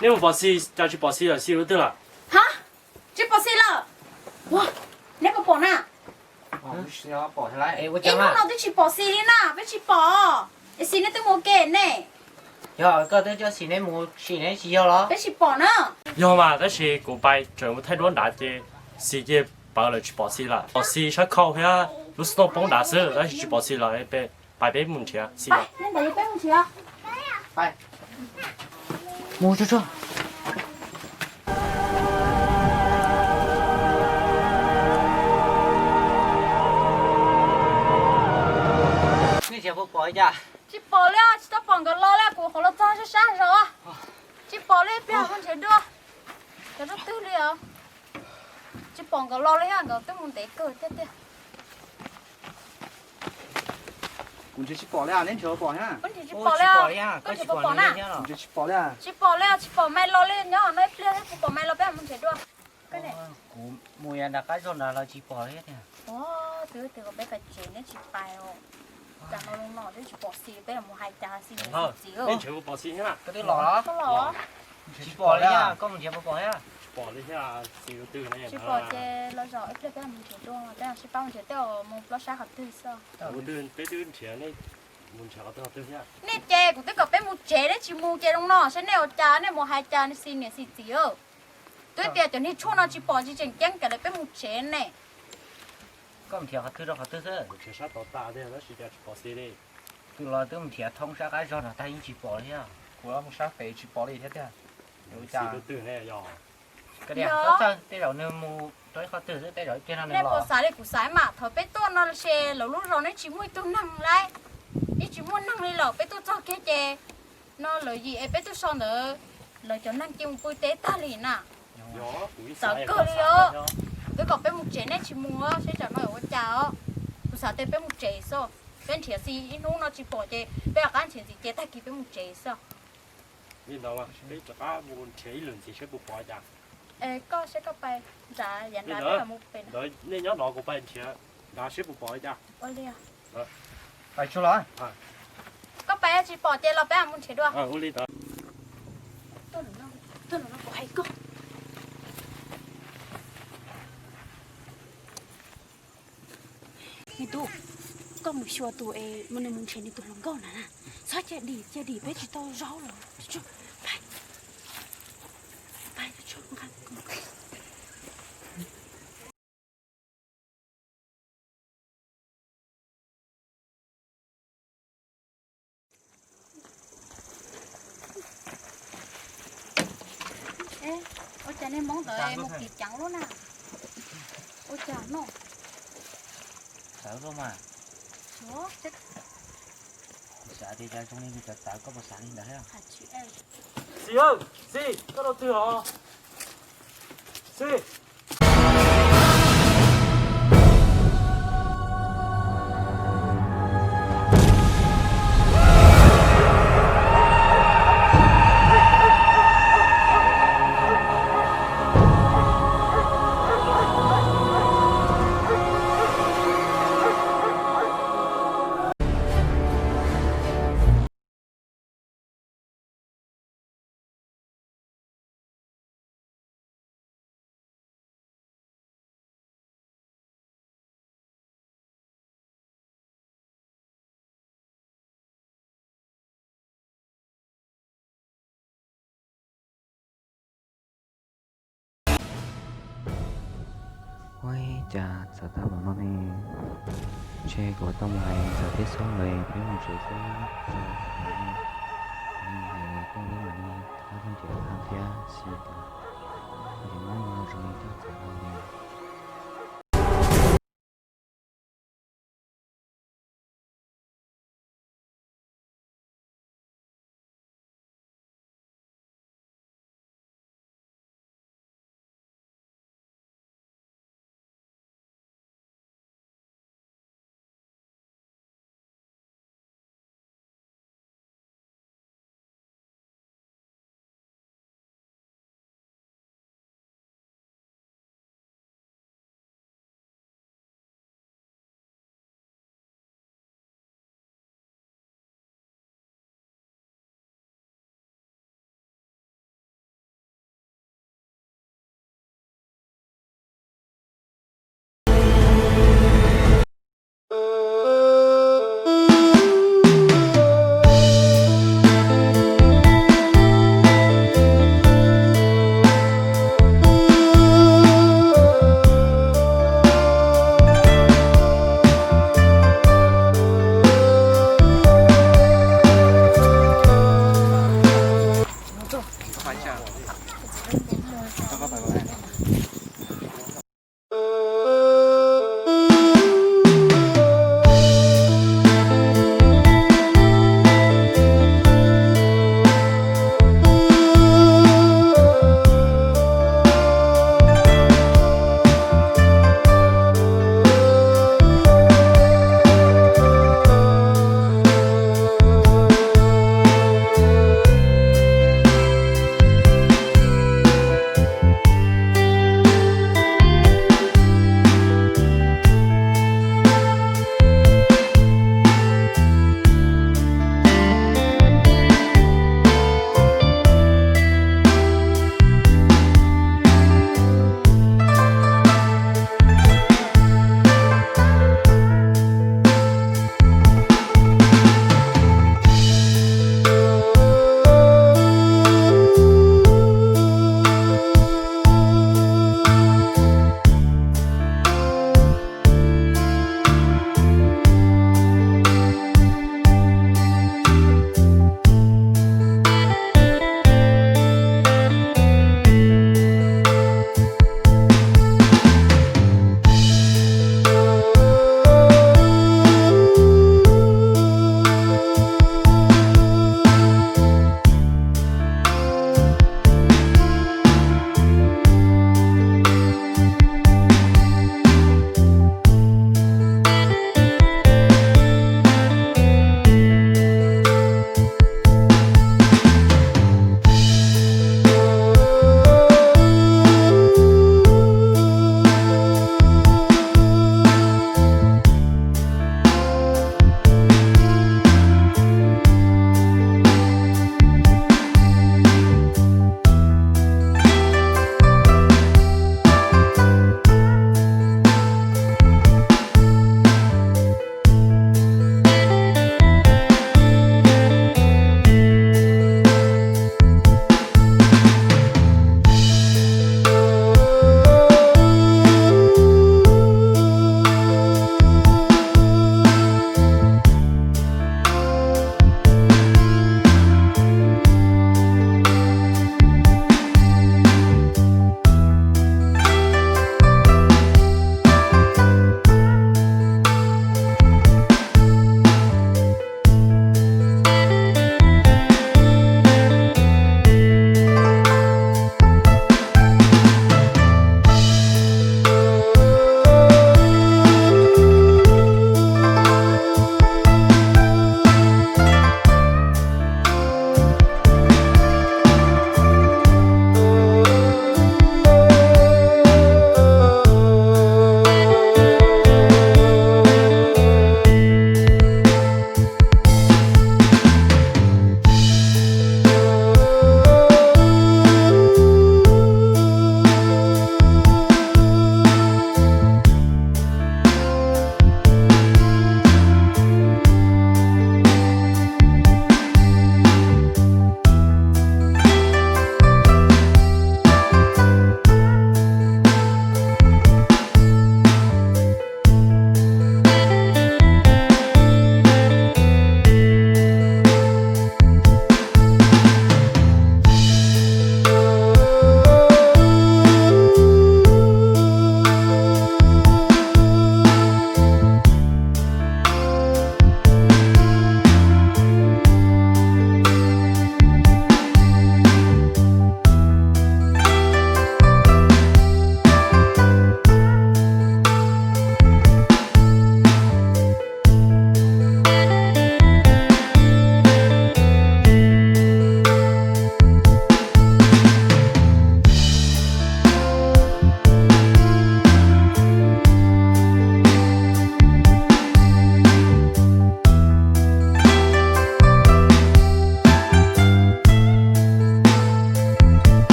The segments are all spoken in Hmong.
Neb mus pom Xis cas tsis pom Xis lawm, Xis ua twg lawm? Ha, tsis pom Xis lawm. Ua, neb puas pom na? Ib hnub no twb tsis pom Xis li na, peb tsis pom. Es Xis neb twb mus ua ke ne? Yog koj twb coj Xis neb mus sim neb tsis yog los? Peb tsis pom na. Yog mas, tab sis kuv pais tseem mus thaij duab nrad ces Xis cia pawv lawm, tsis pom Xis lawm. Pom Xis sab khau thiab lub xov tooj poob nrad xwb, tab sis tsis pom Xis lawm. Pais peb mus nrhiav Xis. Mus tsuag tsuag. Nej nrhiav puas pom li cas? Tsis pom li, tsis tau pom nkawd los li, kuv qhov los txog sab sab zos. Tsis pom li, peb mus nrhiav dua. Cov rau twg li os? Tsis pom nkawd los li, nkawd twb mus ntev kawg tiag tiag. Kuv nrhiav tsis pom li, neb nrhiav pom thiab? Kuv nrhiav tsis pom li, koj nrhiav puas pom na? Kuv nrhiav tsis pom li. Tsis pom li, tsis pom Maiv los li, nyob no ib pliag puas pom Maiv los peb mus nrhiav dua. Kuv mus yav nram qab zog nrad los tsis pom li tiag. Ua, twb tias kom peb pais tsev neb tsis pais os. Cas no zoo no twb tsis pom Xis, peb mus hais cas Xis, Xis txiv. Koj twb los los? Tsis pom li, koj mus nrhiav puas pom thiab? Tsis pom ces los zos ib pliag peb mus nrhiav dua, peb sib pab mus nrhiav tej mus plaub sab qhov twg xwb. Nej ces kuv twb kom peb mus tsev neb tsis mus ces zoo no, saib nej ua cas, nej mus hais cas Xis niam Xis txiv. Twb tias cov niag tshuaj no tsis pom tsis tseem ceeb, kav liam peb mus tsev ne. Koj mus nrhiav qhov twg rau qhov twg xwb? Kuv nrhiav sab tod tas tiag tab sis cas tsis pom Xis li. Twb los twb mus nrhiav thoob sab qab zog no tag yeej tsis pom li thiab. Kuv los mus sab pem tsis pom li thiab tiag. Xis tus twg ne yog? Koj tias koj txawj tej zaum nws mus rau ib qhov twg xwb, tej zaum ib pliag no nws los. Nej puas xav li kuv xav mas, thaum peb tuaj no ces lawv lub zos neb tsis muaj ib tug neeg li, ib tsis muaj neeg li los peb tuaj txog kiag ces no lawv yim es peb tuaj so ntawd, lawv cov neeg cia mus pw teb tag li na. Txawv kawg li os. Kuv twb kom peb mus tsev neb tsis mus, seb tsam no yuav ua cas os. Kuv xav tias peb mus tsev xwb, peb nrhiav Xis ib hnub no tsis pom ces peb rov qab nrhiav ntxiv ces tag kis peb mus tsev xwb. Li ntawd peb rov qab mus nrhiav ib lwm ntxiv seb puas pom cas. Es koj seb koj pais nrad yav nrad peb mus pem no. Nej nyob no kuv pais nrhiav nrad seb puas pom li cas. Ua li. Pais tsuag los? Koj pais tsis pom ces los peb mus nrhiav dua. Ua li ntawd. Tuaj no kuv hais koj. Me tub, koj mus xyuas tus es nws mus nrhiav nws tus hluas nkauj na. Txhob cia dim, cia dim peb tsis tau zaub los. Ua cas nej Hmoob ntawd mus kim ceev lub na? Ua cas no? Txawv koj mas. Kuv xav tias cas zoo li nws txawv txawv, koj puas xav li ntawd thiab? Xis, Xis, koj rau twg os? Xis. Ua cas txawv tag npaum no ne? Ntshe kuv tau mus hais ntxawm thiab xob lawm, peb mus tsev xwb. Hais tuaj lub mam li rov qab tuaj nrhiav Thaj thiab Xis, nrhiav Hmoob no zoo li coj txawv no li.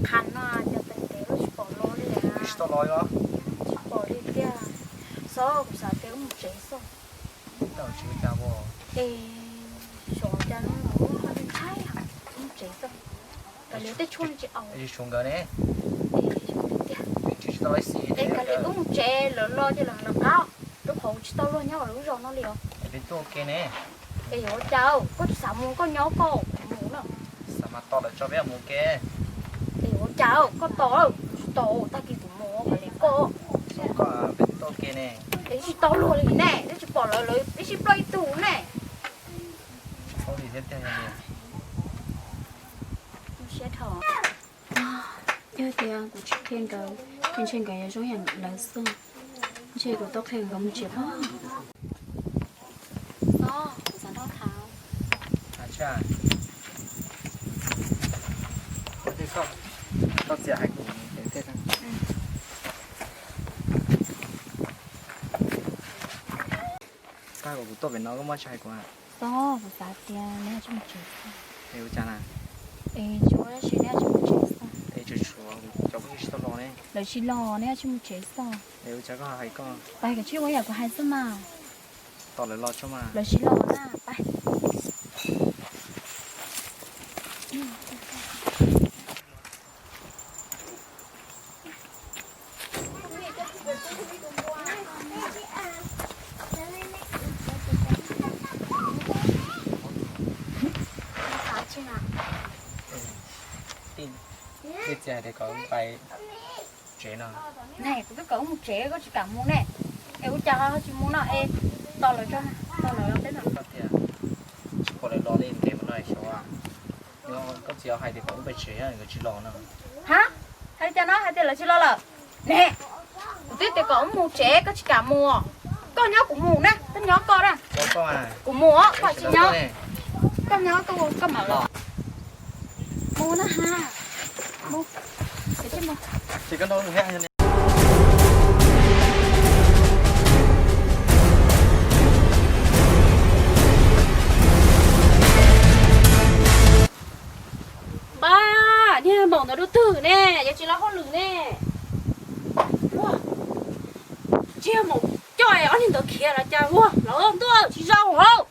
Qhov no cov tes ntev lub tsis pom los li. Tsis tau los os. Tsis pom li tiag. Xyov, kuv xav tias wb mus tsev xwb. Es xyov cas no wb ntshai, wb mus tsev xwb. Kav liam tej tshuaj tsis aus. Tsis tshua nkawd ne. Tiag. Es kav liam wb mus tsev, lawv los ces lawv lawv qab. Rau qhov tsis tau luag nyob lub zos no li os. Peb tuaj ke ne. Es yuav ua cas, koj tsis xav mus koj nyob koj, kuv mus na. Xav mas tos lawv tso peb mus ke. Es yuav ua cas, koj tos, tsis tos tag kis kuv mus kav liam koj. Koj peb tuaj ke ne. Es tsis tau luag li ne, twb tsis pom lawv, lawv ib sij ploj ib tug ne. Ua li thiab tiag. Yog tias kuv tsis qhia nkawd, ntshe nkawd yuav zoo yam lawv xwb. Ntshe kuv tau qhia nkawd mus tsev pob. Xov, kuv xav nrog tham. Koj txiv hais kuv, koj hais kuv tuaj pem no koj muaj tsis hais kuv. Xov, kuv xav tias neb tsis mus tsev xwb. Es ua cas na? Es tsis ua dab tsi, neb tsis mus tsev xwb. Es tshuav tshuav cov phooj ywg tsis tau los ne. Lawv tsis los, neb tsis mus tsev xwb. Es ua cas koj hais koj? Pais kom tsis ua yam kuv hais xwb mas. Tos lawv los tso mas. Lawv tsis los na, pais. Tij txiv hais tias kom pais tsev no. Kuv twb kom wb mus tsev koj tsis kam mus ne. Es ua cas ho tsis mus no es tos lawv tso, tos lawv los peb mus. Tsis pom lawv los li ntev mus no xyov. Koj txiv hais tias kom wb pais tsev nkawd tsis los no. Ha, hais li cas no hais tias lawv tsis los lawm? Ne, kuv twb tias kom wb mus tsev koj tsis kam mus. Koj nyob kuv mus na, koj nyob koj na. Kuv mus os, koj tsis nyob. Koj nyob koj, koj mam los. Mus na ha. Mus. Npab, niag maum ntawd dua twg ne, yuav tsis los hauj lwm ne. Ua, tsis yog maum coj ob niag ntawd khiav los cas ua, los ntuj tsis zoo hauv.